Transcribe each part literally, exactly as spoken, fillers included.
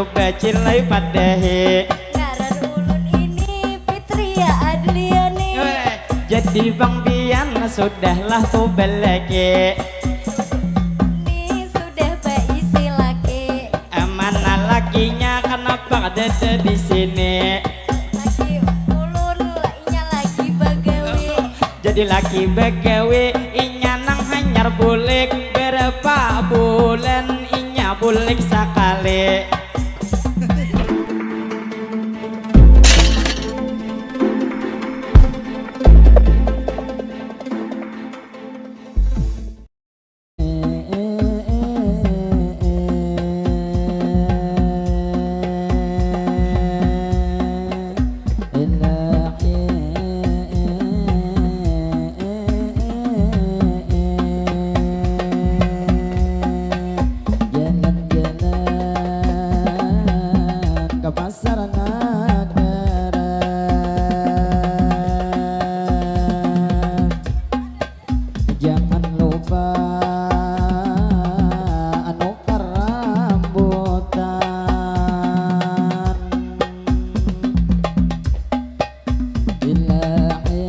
Bacilai padahi. Ngaran ulun ini Fitria Adliani. Weh, jadi bang pian sudahlah tu balaki. Ini sudah baisi laki. Mana lakinya, kenapa kadada di sini? Laki ulun, inya lagi bagawi. Jadi laki bagawi, inya nang hanyar bulik. Berapa bulan inya bulik sakali. Jalan-jalan ke pasar nagara. Jangan lupa nukar rambutan. Ilahi.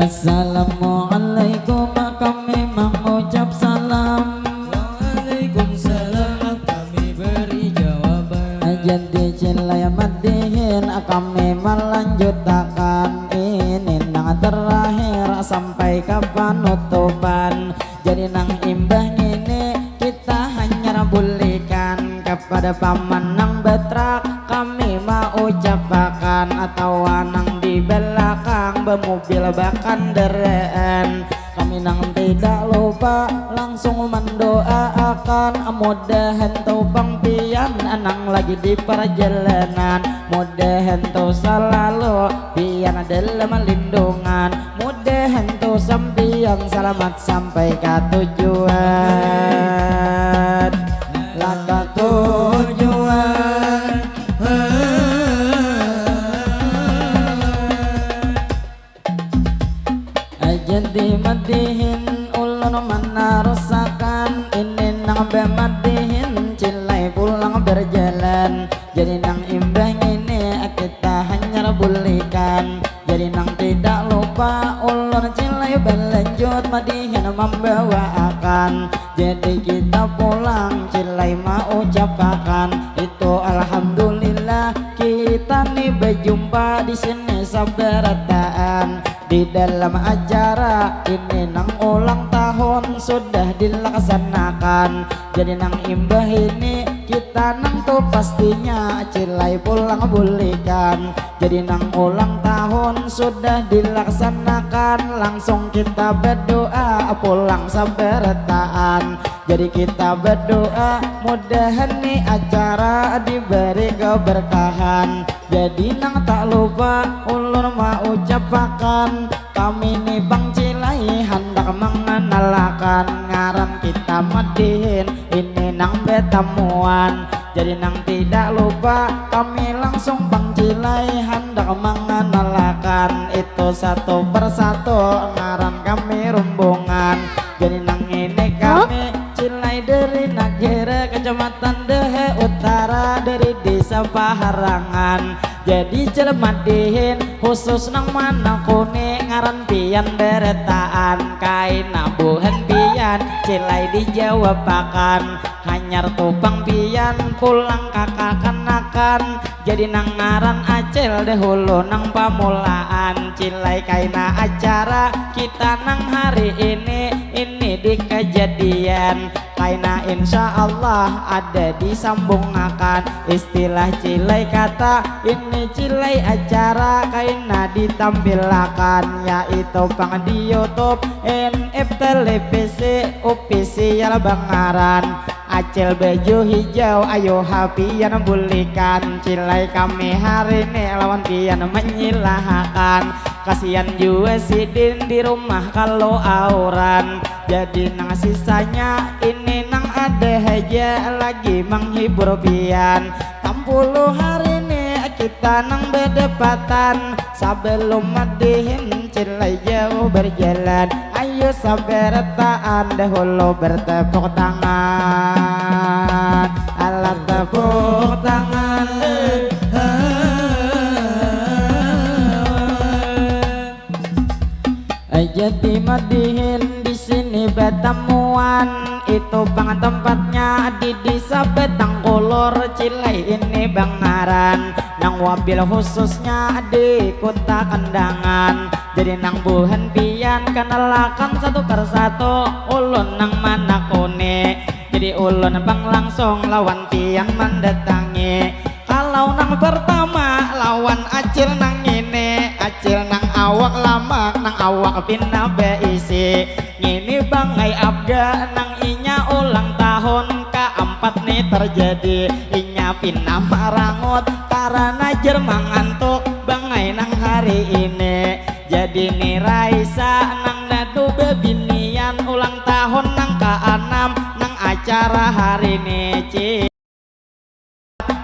Assalamualaikum, kami mengucap salam. Waalaikumsalam, kami beri jawaban. Jadi cilai madihin, kami melanjutakan. Ini nang terakhir sampai ke penutupan. Jadi nang imbah ngini kita hanyar bulikan kepada paman nang batrak kami maucapakan, atawa nang di balakang bamobil bakandaraan. Kami nang tidak lupa langsung mendoaakan, mudahan tu pang pian nang lagi di parjalanan, mudahan tu salalu pian dalam lindungan. Mudahan tu sampiyan salamat sampai ka tujuan. Lah ka tujuan. Jadi madihin ulun manarusakan, ini nang bamadihin cilai pulang berjalan. Jadi nang imbah ngini kita hanyar bulikan. Jadi nang tidak lupa ulun cilai balanjut madihin mambawaakan. Jadi kita pulang cilai maucapakan itu alhamdulillah kita ni bajumpa di sini sabarataan. Di dalam acara ini nang ulang tahun sudah dilaksanakan. Jadi nang imbah ini kita nang tu pastinya cilai pulang bulikan. Jadi nang ulang tahun sudah dilaksanakan, langsung kita berdoa pulang sabarataan. Jadi kita berdoa mudahan ni acara diberi keberkahan. Jadi nang tak lupa ulun maucapakan, kami ni pang cilai handak manganalakan ngaran kita madihin ini nang batamuan. Jadi nang tidak lupa kami langsung pang cilai handak manganalakan itu satu persatu ngaran kami rumbungan. Jadi nang ini kami cilai dari Nagara Kecamatan Dehe Utara dari Desa Paharangan. Jadi cilai madihin khusus nang manakuni ngaran pian barataan kaina buhan pian cilai dijawabakan. Hanyar tu pang pian pulang kakanakan. Jadi nang ngaran Acil dahulu nang pamulaan cilai kaina acara kita nang hari ini ini di kajadian. Kaina insya Allah ada disambungakan. Istilah cilai kata ini cilai acara kaina ditampilakan, yaitu pang di YouTube N F Televisi Official bangaran. Acil baju hijau, ayo hapian bulikan. Cilai kami hari ini lawan pian menyilahakan. Kasian jua sidin di rumah kalau auran. Jadi nang sisanya ini nang ada haja lagi menghibur pian. Tampulu hari ini kita nang bedepatan. Sebelum madihin cilai jauh berjalan, ayo sabarataan dahulu bertepuk tangan. Alah tepuk tangan. Jadi madihin di sini batamuan, itu pang tempatnya di Desa Batang Kulur, cilai ini bangaran. Nang wabil khususnya di Kuta Kandangan. Jadi nang buhan pian kanalakan satu persatu, ulun nang manakuni. Jadi ulun pang langsung lawan pian mandatangi. Kalau nang pertama lawan acil nang ini, acil nang awak lamak, nang awak pina baisi. Ngini bangai abga nang inya ulang tahun kaampat ni terjadi. Inya pina marangut karana jer mangantuk bangai nang hari ini. Jadi ni Raisa nang dadu bebinian ulang tahun nang kaanam nang acara hari ni, ci.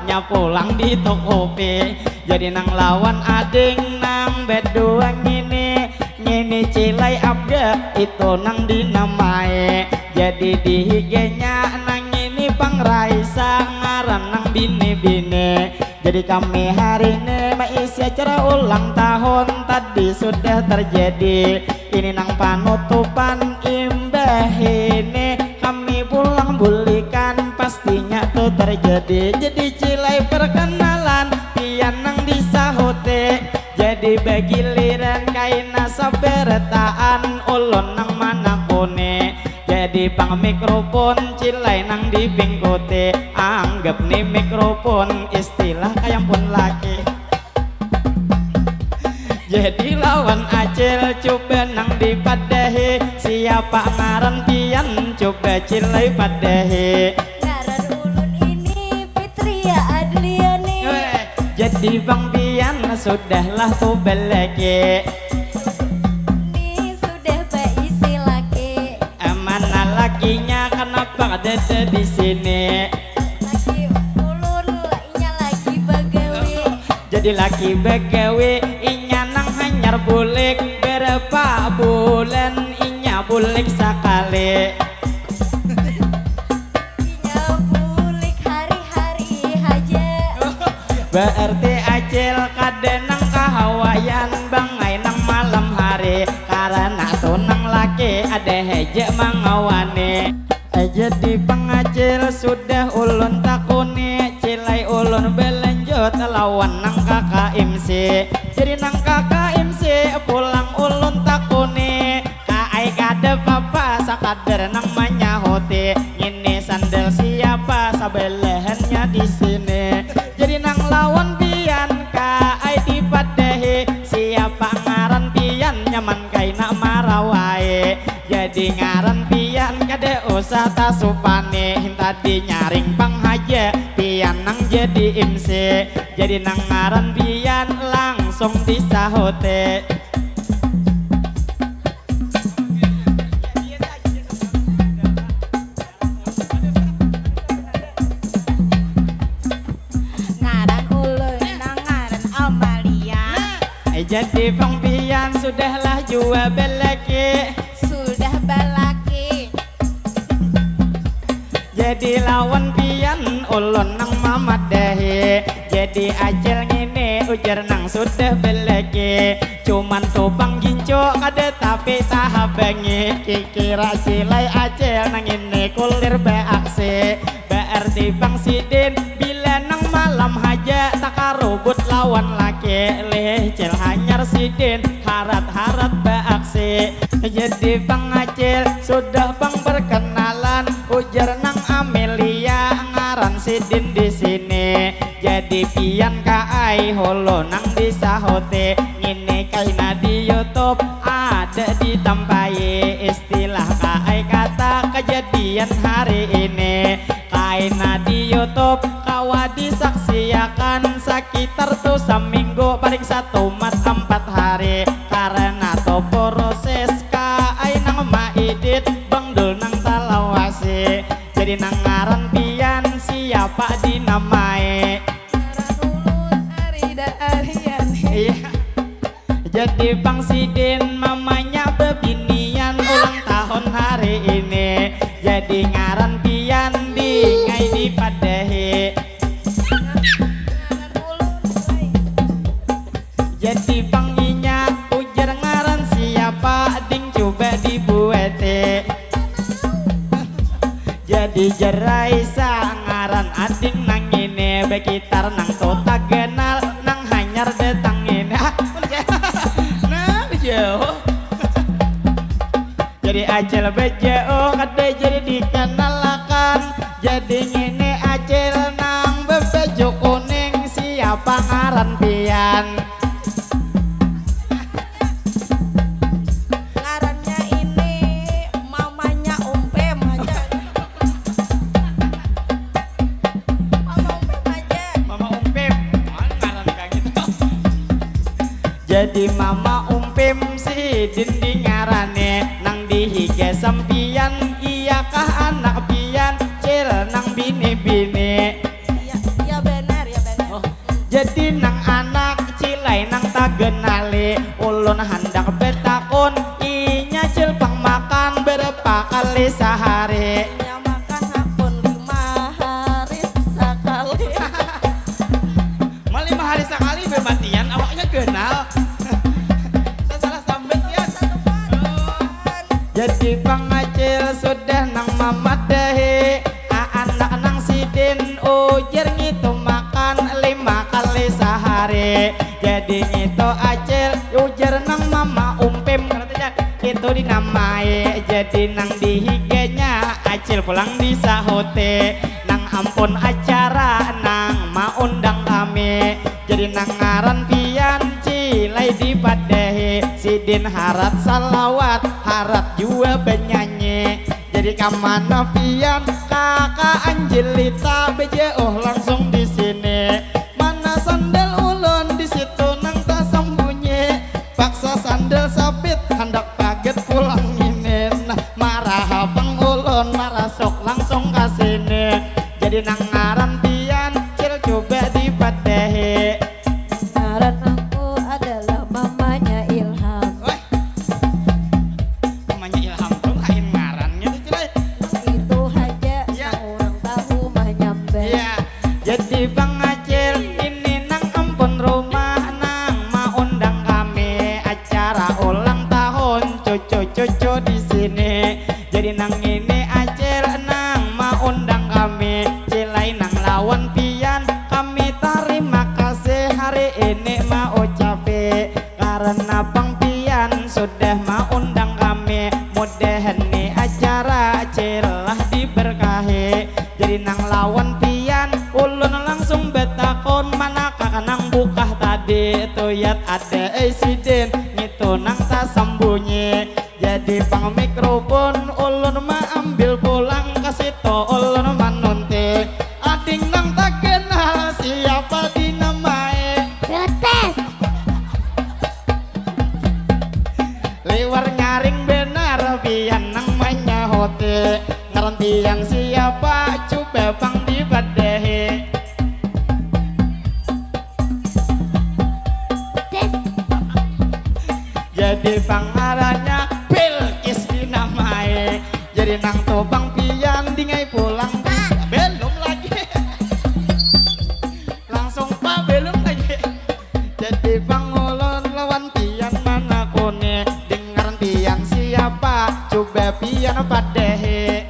Nya pulang ditukupi. Jadi nang lawan ading nang bedua ngini, ngini cilai abga itu nang dinamai. Jadi di higanya nang ngini pang Raisa ngaran nang bini-bini. Jadi kami hari ini maisi acara ulang tahun tadi sudah terjadi. Ini nang panutupan imbah ini kami pulang bulikan pastinya tu terjadi. Jadi cilai perkenalan pian nang disahuti. Jadi bagiliran kaina sabarataan ulun nang manakuni. Jadi pang mikrofon cilai nang dipingkuti. Anggap ni mikrofon istilah kayampun laki. Jadi lawan acil cuba nang dipadahi. Siapa ngaran pian cuba cilai padahi. Ngaran ulun ini Fitria Adliani. Weh, jadi pang pian sudahlah tu balaki. Ni sudah baisi laki. Mana lakinya kanapa kadada di sini. Laki ulun inya lagi bagawi. Jadi laki bagawi inya nang hanyar bulik berapa bulan inya bulik sakali. Inya bulik hari-hari haja. Berarti acil kada nang kahawaian bangai nang malam hari karana tu nang laki ada haja mangawani. Jadi pang acil sudah ulun takuni, cilai ulun balanjut lawan nang kaka imsi. Jadi nang kaka imsi pulang ulun takuni, kaai kada papa sakadar nang manyahuti. Ngini sandal siapa sabalahannya di sini. Jadi nang lawan pian kaai dipadahi, siapa ngaran pian nyaman kaina marawai. Jadi ngaran pian kada usah tasupani, hintadi nyaring pang haja pian nang jadi imsi. Jadi nang ngaran pian langsung disahuti. Ngaran ulun nang ngaran Amalia. Nah, jadi pang pian sudahlah jua balaki. Sudah balaki. Jadi lawan pian ulun nang mamadahi. Jadi acil ngini ujar nang sudah balaki. Cuman tu pang gincu kada tapi tahabangi. Kikira cilai acil nang ngini kulir baaksi. Baarti pang sidin bila nang malam haja takarubut lawan laki. Lih cil hanyar sidin harat-harat baaksi. Jadi pang acil sudah pang berkenalan ujar Ulu nang disahuti ngini kaina di YouTube ada ditampai istilah kaai kata kejadian hari ini. Kaina di YouTube kawa disaksiakan sakitar tu saminggu paling satumat ampat hari karena tu proses kaai nang maidit bangdul nang talawasi. Jadi nang ngaran pian siapa dinamai? Ngaran ulun Arida Aryani. Iya. Jadi pang sidin mamanya bebinian ulang tahun hari ini. Jadi ngaran pian dingai dipadahi. Ngaran ulun ai. Jadi pang inya ujar ngaran siapa ding cuba dibuati. Jadi jerai sa ngaran ading nang ini bekitar nang tu tagenal nang hanyar datang ini. Ah, nah jauh. Jadi acil bejauh kada jadi dikenalakan. Jadi ngini acil nang bebaju kuning siapa ngaran pian? Ngarannya ini mamanya Umpim aja. Mama Umpim aja. Mama Umpim. Mana ngaran kang itu? Jadi mama Umpim sidin dingarani nang dihiga sampiyan iyakah anak pian cil nang bini-bini. Iya, iya benar, iya benar. Oh. Jadi nang anak cilai nang tagenali ulun handak betakun inya cil pang makan berapa kali sahari. Inya makan hakun lima hari sakali. Ma lima hari sakali bematian awaknya genal. Sasalah sambat pian. Jadi pang acil sudah nang mamadahi aanak nang sidin ujar ngitu makan lima kali sahari. Jadi ngitu acil ujar nang mama umpim kada tu jar itu dinamai. Jadi nang dihiganya acil pulang disahuti nang ampun acara nang maundang kami. Jadi nang ngaran pian cilai dipadahi sidin harat salawat harat jua banyanyi. Jadi kamana pian kaka Anjelita bejauh langsung di sini. Mana sandal ulun di situ nang tasambunyi. Paksa sandal sapit handak pagat pulang ngini. Nah marahapang ulun marasuk langsung ka sini. Jadi nang ngaran pian cil cuba dipadahi. Ngaran aku adalah mamanya Ilham. Weh. Mamanya Ilham tu lain ngarannya tu Cilai. Itu haja ya. Nang urang tahu mah nyambat. Ya. Jadi Bang Acil ini nang ampun rumah nang maundang kami acara ulang tahun cucu-cucu di sini. Jadi nang ini Acil nang maundang kami Cilai nang lawan pian kami tarima kasih hari ini maucapi karena pang pian sudah maundang kami mudahan ni acara Cil lah diberkahi jadi nang lawan pian ulun langsung betakun manakah nang bukah tadi tuyat ada ei sidin ngitu nang tasambunyi. Jadi pang mikrofon ulun maambil pulang ka situ ulun manunti ading nang takenal siapa dinamai. Protes. Liwar nyaring benar pian nang manyahuti ngaran pian siapa cuba pang dibadahi. Jadi pang ngarannya Bilqis dinamai. Jadi nang tu pang pian dingai pulang bisa belum lagi. Langsung pa belum lagi. Jadi pang ulun lawan pian manakuni ding ngaran pian siapa cuba pian padahi.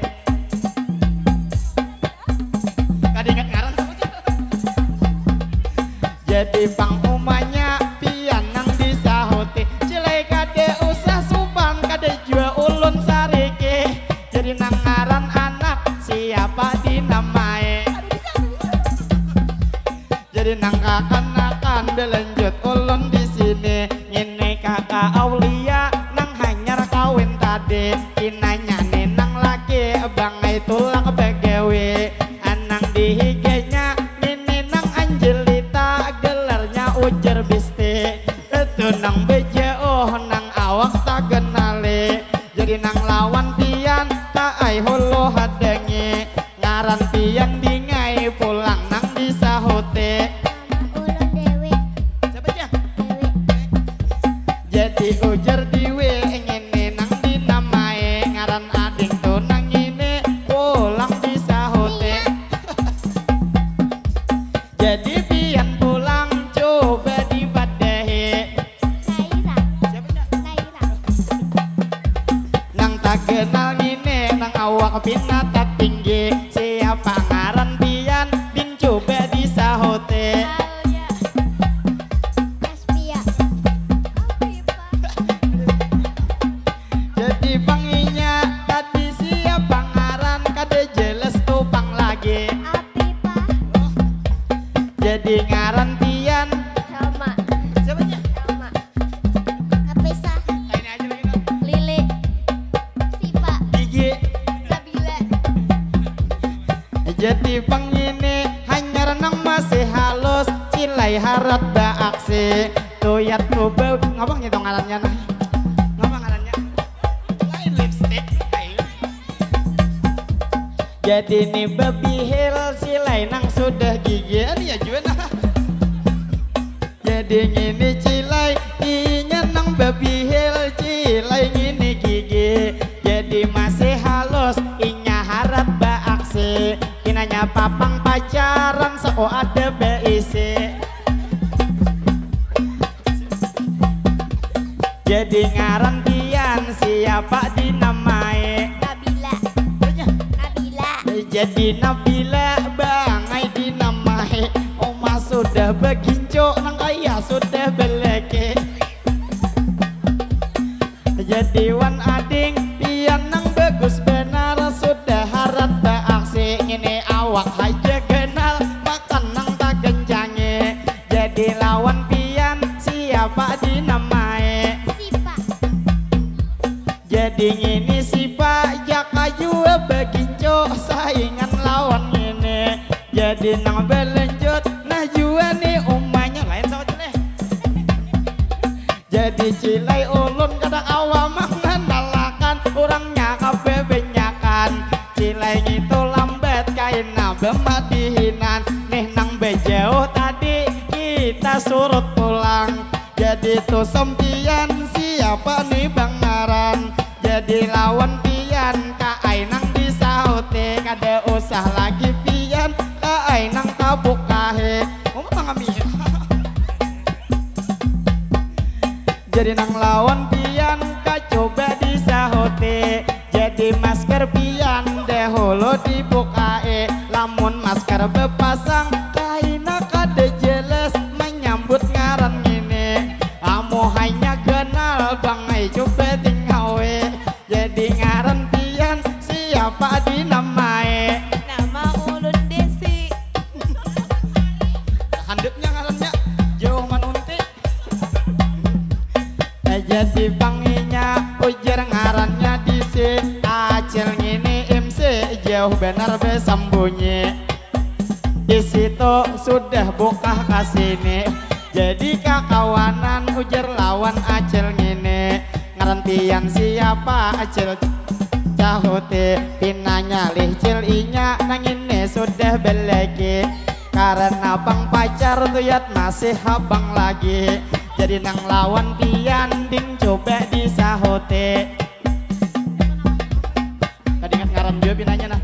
Kada ingat ngaran sapa tu. Jadi pang umanya pian nang disahuti. Cilai kada usah supan kada jua ulun sariki. Jadi nang ngaran anak siapa dinamai. Jadi nang kakanakan Belanjut ulun di sini, ngini kakak Aulia nang hanyar kawin tadi. Pinanya ni nang laki bangai tulak bagawi. Anang di higanya ngini nang Angelita, gelarnya ujar bisti. Itu nang bejauh nang awak tagenali. Jadi nang lawan pian kaai hulu hadangi. Ngaran pian dingai pulang nang disahuti. Nama ulun Dewi. Siapa dia? Dewi. Jadi ujar Dewi ngini nang dinamai ngaran ading tu nang ngini pulang disahuti. Jadi pian pulang coba dipadahi. Naira. Siapa dia? Naira. Nang tagenal ngini nang awak pina tatinggi. Siapa ngaran pian? Ding coba disahuti. Aulia. Aspia. Afifa. Jadi pang inya tadi siapa ngaran kada jelas tu pang lagi. Afifa. Jadi ngaran pian. Helma. Siapanya? Helma. Kapisah. Kaini aja lagi dong. Lili. Sipa. Gigi. Nabila. Jadi pang ngini hanyar nang masih halus, cilai harat baaksi. Tuyat tuba ngapa ngitu ngarannya nah? Ngapa ngarannya? Lain lipstick, lain. Jadi ni babihil cilai nang sudah gigi. Anu ya jua nah. Jadi ngini cilai, inya nang babihil cilai ngini gigi. Jadi masih halus, inya harat baaksi. Pinanya papang pacaran, sako ada baisi. Jadi ngaran pian siapa dinamai? Nabila. Apanya? Nabila. Jadi Nabila bangai dinamai. Uma sudah bagincu, nang kaya sudah balaki. Jadi wan ading, pian nang bagus banar, sudah harat baaksi. Ngini awak haja ganal, makan nang tagancangi. Jadi lawan pian siapa dinamai? Sipa. Jadi ngini Sipa, jaka jua bagincu saingan lawan ngini. Jadi nang balanjut, nah jua ni umanya lain sawat leh. Jadi cilai ulun kada kawa manganalakan, urangnya kababanyakan. Cilai ngitu lambat kaina bamadihinan. Nih nang bajauh tadi kita surut pulang. Jadi tu sampiyan siapa ni bangaran? Jadi lawan pian kaai nang disahuti, kada usah lagi pian kaai nang tabukahi. Uma mangamihi. Jadi nang lawan pian kacuba disahuti. Jadi masker pian dahulu dibukai. Lamun masker bepasang kaina kada jelas manyambut ngaran ngini. Amu hanya ganal bangai cuba tingawi. Jadi ngaran pian siapa dinamai? Nama ulun Desi. Handapnya ngarannya jauh manunti. Eh, jadi panginya ujar ngarannya Disi. Acil ngini M C jauh benar besembunyi. Di situ sudah bukah ka sini. Jadi kakawanan ujar lawan Acil ngini. Ngaran pian siapa Acil? Cahuti pinanya lih Cil inya nang ini sudah belegi. Karena pang pacar tuyat masih habang lagi. Jadi nang lawan pian ding coba disahuti. Kada ingat ngaran jua pinanya nah.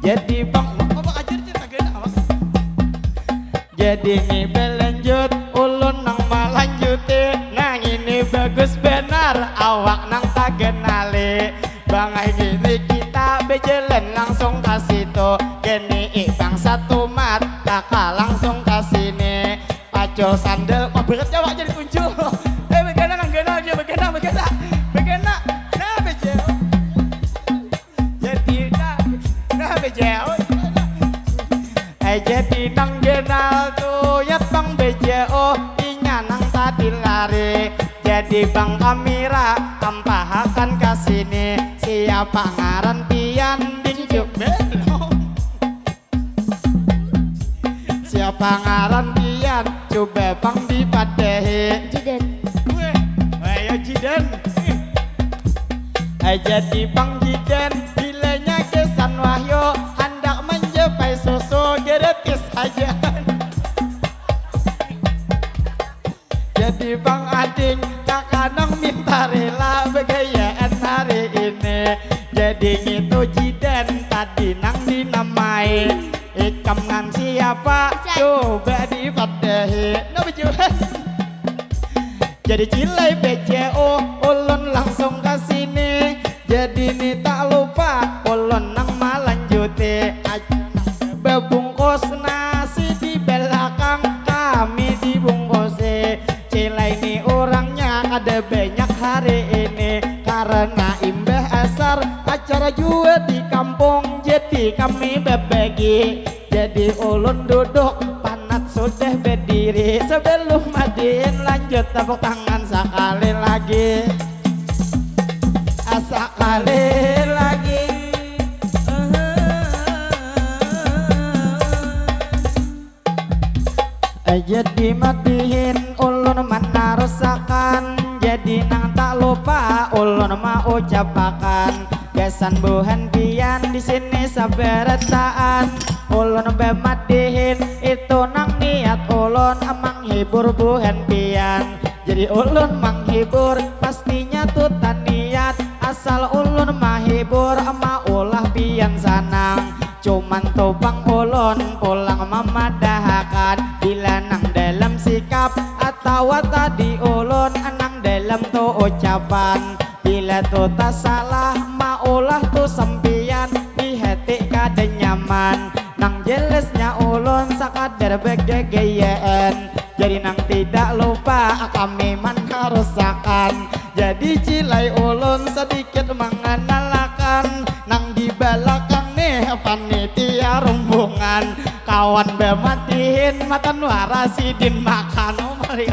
Jadi pang apa ajar cerita gana apa? Jadi ni belanjut ulun nang malanjuti. Nang ini bagus benar awak nang tagenali. Bangai gini kita bejalan langsung ka situ. Gini ibang satu mat kaka langsung ka sini. Pacul sandal, wah berat ya wak jadi kuncu. Eh begana nang ganal dia begana begana begana. Nah bejel. Jadi nah nah bejel. Eh jadi nang ganal Di bang kamera, ampahakan ka sini. Siapa ngaran pian? Ding belum. Siapa ngaran pian? Coba pang dipadahi. Jidan. Weh, ayo Jidan. Eh, jadi pang Jidan, bilanya kesan wahyo, handak menjepai susu gratis haja. Jadi pang ading, kakanang minta rela begayaan hari ini. Jadi ngitu Jidan tadi nang dinamai. Ikam ngan siapa? Siapa? Coba dipadahi. Nah, bejuan. Jadi cilai B C O, ulun langsung ke sini. Jadi ni tak lupa, ulun nang malanjuti. Aj- Bebungkus nasi di belakang, kami dibungkusi. Cilai ni urangnya kada banyak hari ini. Karena imbah asar, acara jua di kampung, jadi kami bebagi. Jadi ulun duduk, panat sudah bediri. Sebelum adin lanjut, tepuk tangan sakali lagi. Sakali lagi. Jadi madihin ulun manarusakan, jadi nang tak lupa ulun maucapakan. Gasan buhan pian di sini sabarataan, ulun bamadihin itu nang niat ulun manghibur buhan pian. Jadi ulun manghibur pastinya tu taniat, asal ulun mahibur maulah pian sanang. Cuman tu pang ulun pulang mamadahakan, bila nang dalam sikap atawa tadi ulun nang dalam tu ucapan. Bila tu tasalah maulah tu sampiyan, di hati kada nyaman. Nang jelasnya ulun sakadar begegayaan. Jadi nang tidak lupa kami manarusakan. Jadi cilai ulun sadikit manganalakan. Nang di balakang nih panitia rumbungan. Kawan bamadihin matan wara sidin makan. Oh, mari.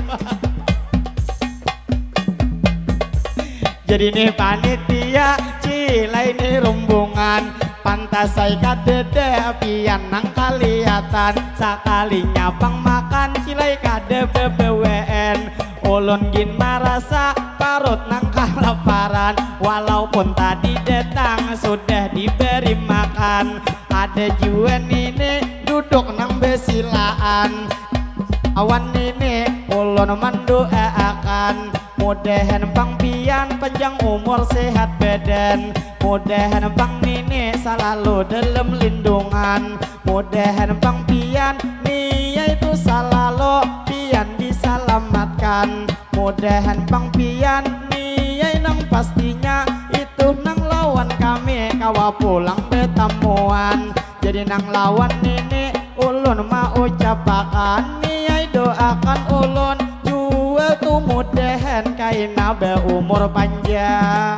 Jadi nih panitia, cilai nih rumbungan. Pantas ai kadada pian nang kalihatan. Sakalinya pang makan, cilai kada bebeween. Ulun gin marasa parut nang kalaparan. Walaupun tadi datang sudah diberi makan. Ada jua nini duduk nang besilaan. Awan nini ulun manduaakan. Mudahan pang pian panjang umur sehat badan. Mudahan pang nini salalu dalam lindungan. Mudahan pang pian niai tu salalu pian disalamatkan. Mudahan pang pian niai nang pastinya itu nang lawan kami kawa pulang betamuan. Jadi nang lawan nini ulun maucapakan niai doakan ulun jua tu mudahan kaina baumur panjang.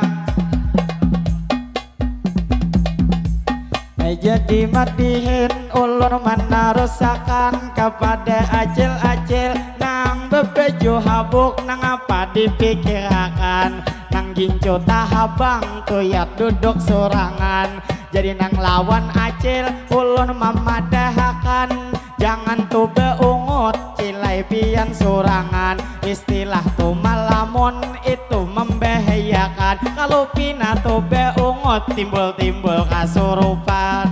Jadi madihin ulun manarusakan kapada acil-acil nang bebaju habuk nang apa dipikirakan nang gincu tahabang tuyat duduk surangan. Jadi nang lawan acil ulun mamadahakan, jangan tu beungut cilai pian surangan. Istilah tu malamun itu membahayakan. Kalau pina tu beungut timbul-timbul kasurupan.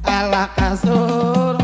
Alah kasur.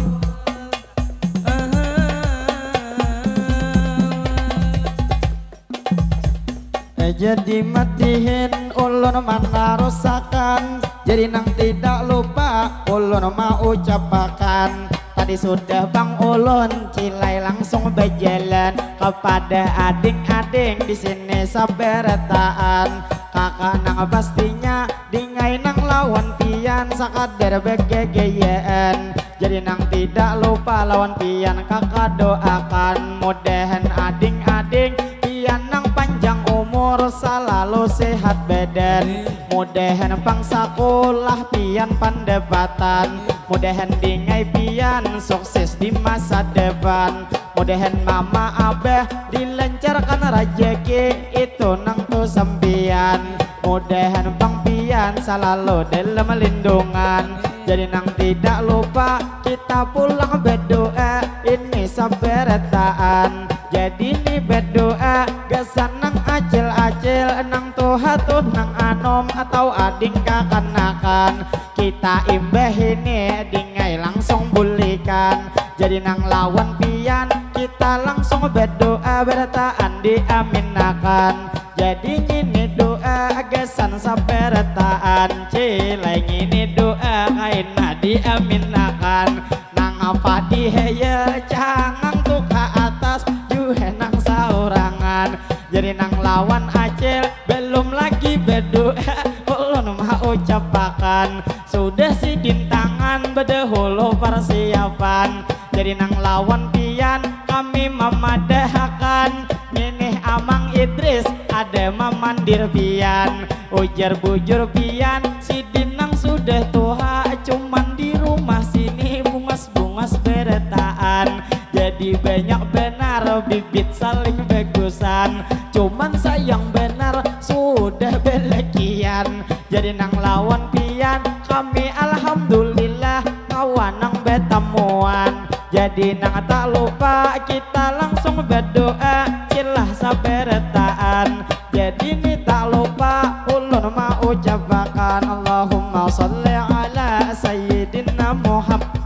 Jadi matihin ulun manarusakan. Jadi nang tidak lupa ulun maucapakan. Tadi sudah bang ulun cilai langsung bajalan kepada ading-ading di sini sabarataan. Kaka nang pastinya dingai nang lawan pian sakadar bagagayaan. Jadi nang tidak lupa lawan pian kaka doakan. Mudahan ading-ading pian nang panjang umur salalu sehat badan. Mudahan pang sakulah pian pandapatan. Mudahan dingai pian sukses di masa depan. Mudahan mama abah dilancarkan rajaki, itu nang tu sampiyan. Mudahan pang pian salalu dalam lindungan. Jadi nang tidak lupa kita pulang berdoa, ini sabarataan. Jadi ni berdoa gasan nang acil-acil, nang tuha tu nang anom atau ading kakanakan. Kita imbah ini dingai langsung bulikan. Jadi nang lawan pian kita langsung berdoa barataan diaminakan. Jadi ngini doa gasan sabarataan, cilai ngini doa kaina diaminakan. Nang apa diheyel cangang tu ka atas, juhe nang saurangan. Jadi nang lawan acil belum lagi berdoa, ulun mau ucapakan. Sudah sidin tangan bedahulu persiapan. Jadi nang lawan pian kami mamadahakan. Nginih Amang Idris ada mamandir pian. Ujar bujur pian, sidin nang sudah tuha, cuman di rumah sini bungas-bungas berataan. Jadi banyak benar bibit saling bagusan. Cuman sayang benar sudah belekian. Jadi nang lawan pian kami alhamdulillah kawa nang betamuan. Jadi nang tak lupa kita langsung berdoa, cilah sabarataan. Jadi ni tak lupa ulun maucapakan Allahumma salli ala sayyidina Muhammad.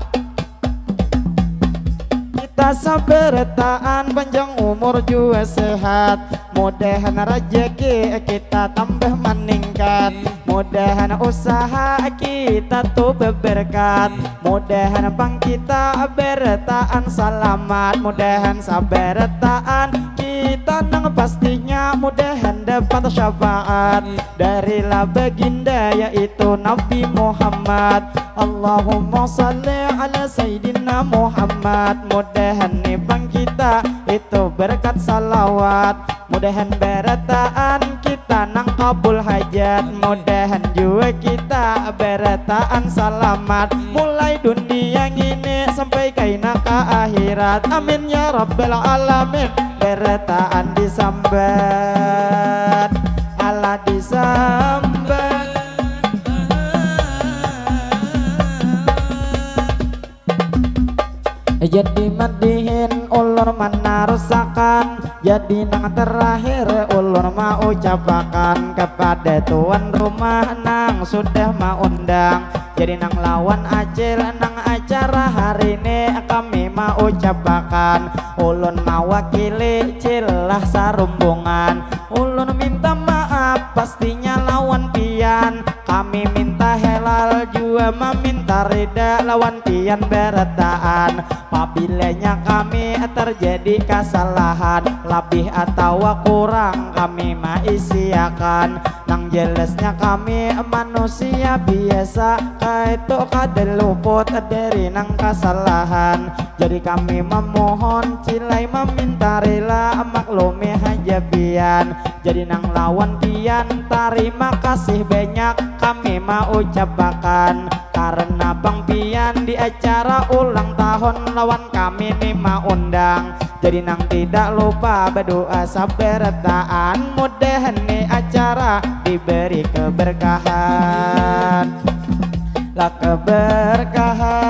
Kita sabarataan panjang umur jua sehat. Mudahan rajaki kita tambah meningkat. Mudahan usaha kita tu beberkat. Mudahan pang kita berataan salamat. Mudahan sabarataan kita nang pastinya mudahan dapat syafaat dari la baginda yaitu Nabi Muhammad. Allahumma salli ala sayyidina Muhammad. Mudahan ni pang kita itu berkat salawat. Mudahan berataan kita nang kabul hajat. Mudahan jua kita berataan salamat mulai dunia ngini sampai kaina ka akhirat. Amin ya rabbal alamin. Berataan disambat, ala disambat. Jadi madihin ulun manarusakan. Jadi nang terakhir ulun maucapakan kepada tuan rumah nang sudah maundang. Jadi nang lawan acil nang acara hari ini kami maucapakan. Ulun mawakili cilah sarumbungan. Ulun minta maaf pastinya lawan pian. Kami minta helal jua maminta rida lawan pian berataan. Pabilanya kami terjadi kasalahan labih atawa kurang kami maisiakan. Nang jelasnya kami manusia biasa kaitu kada luput dari nang kasalahan. Jadi kami memohon cilai maminta rila maklumi haja pian. Jadi nang lawan pian tarima kasih banyak kami maucapakan. Karena pang pian di acara ulang tahun lawan kami ni maundang. Jadi nang tidak lupa berdoa sabarataan mudahan ni acara diberi keberkahan. Lah keberkahan.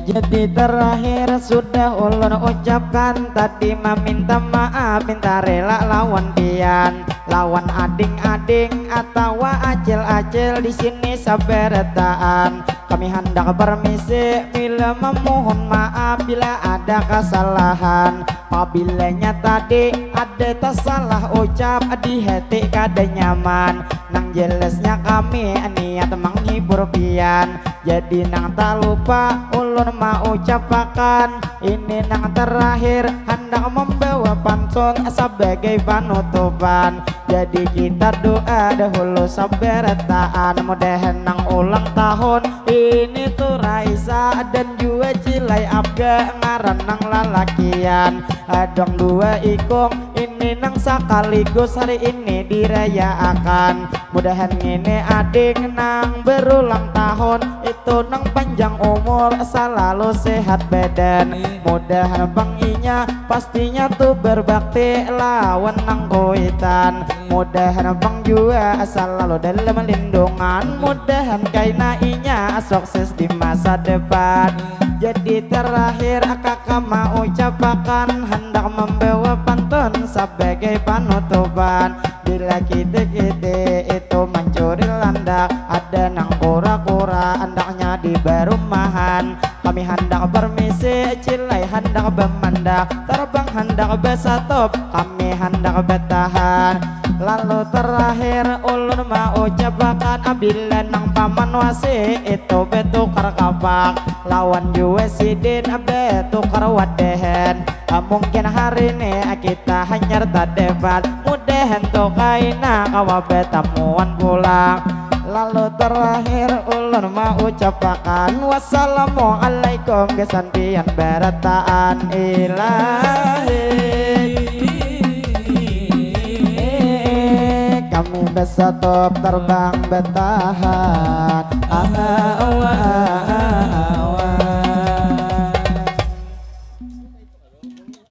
Jadi terakhir sudah ulun ucapkan tadi meminta maaf minta rela lawan pian lawan ading-ading atawa acil-acil di sini sabarataan. Kami handak permisi bila memohon maaf bila ada kesalahan. Pabilanya tadi ada tasalah ucap di hati kada nyaman. Nang jelasnya kami niat menghibur pian. Jadi nang tak lupa ulun maucapakan ini nang terakhir handak membawa pantun sebagai panutupan. Jadi kita doa dahulu sabarataan mudahan nang ulang tahun Ini tu Raisa dan jua Cilai Abga ngaran nang lalakian. Adang dua ikung ini nang sakaligus hari ini dirayaakan. Mudahan ngini adik nang berulang tahun itu nang panjang umur salalu sehat badan. Mudahan pang inya pastinya tu berbakti lawan nang kuitan. Mudahan pang jua salalu dalam lindungan. Mudahan kaina inya sukses di masa depan. Jadi terakhir kakak mau ucapakan handak membawa pantun sebagai panutupan. Bila kiti-kiti itu mancuri landak, ada nang kura-kura andaknya di barumahan. Kami handak permisi, Cilai handak bemandak, terbang handak besatup, kami handak betahan. Lalu terakhir ulun mau ucapakan, bila nang paman wasi itu betukar kapak, lawan jua sidin betukar wadahan. Mungkin hari ini kita hanyar tadebat, mudahan tu kaina kawa betamuan pulang. Lalu terakhir ulun mau ucapakan, wassalamualaikum gasan pian barataan, ilahi. Kami besatup terbang betahan. Ana awa